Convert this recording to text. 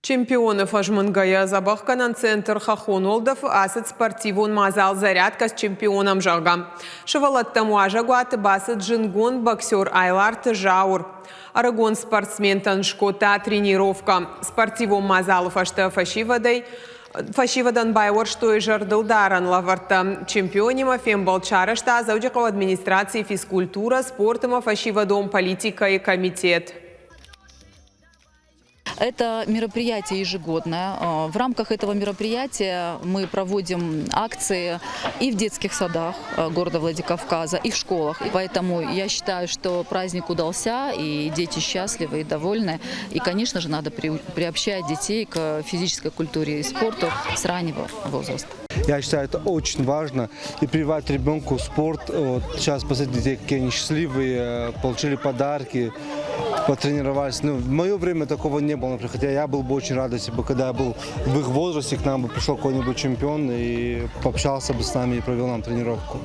Чемпионы фӕзмынгӕйӕ дзӕбӕхгӕнӕн центр Хӕххон уӕлдӕфы ацыд спортивон мадзал «Зарядка с чемпионом», зӕгъгӕ. Сывӕллӕттӕм уазӕгуаты бацыд зындгонд боксер Айларты Зауыр. Ӕрыгон спортсментӕн скодта тренировкӕ. Спортивон мадзалы фӕстӕ фӕсивӕдӕй Фӕсивӕдӕн байуӕрстой зӕрдылдарӕн лӕвӕрттӕ. Чемпионимӕ фембӕлд сарӕзта Дзӕуджыхъӕуы администрацийы физкультурӕ, спорт ӕмӕ фӕсивӕдон политикӕйы комитет. Это мероприятие ежегодное. В рамках этого мероприятия мы проводим акции и в детских садах города Владикавказа, и в школах. Поэтому я считаю, что праздник удался, и дети счастливы и довольны. И, конечно же, надо приобщать детей к физической культуре и спорту с раннего возраста. Я считаю, это очень важно. И прививать ребенку спорт. Вот сейчас посмотрите детей, какие они счастливые, получили подарки, потренировались. Ну, в мое время такого не было, например, хотя я был бы очень рад, если бы, когда я был в их возрасте, к нам бы пришел какой-нибудь чемпион и пообщался бы с нами и провел нам тренировку.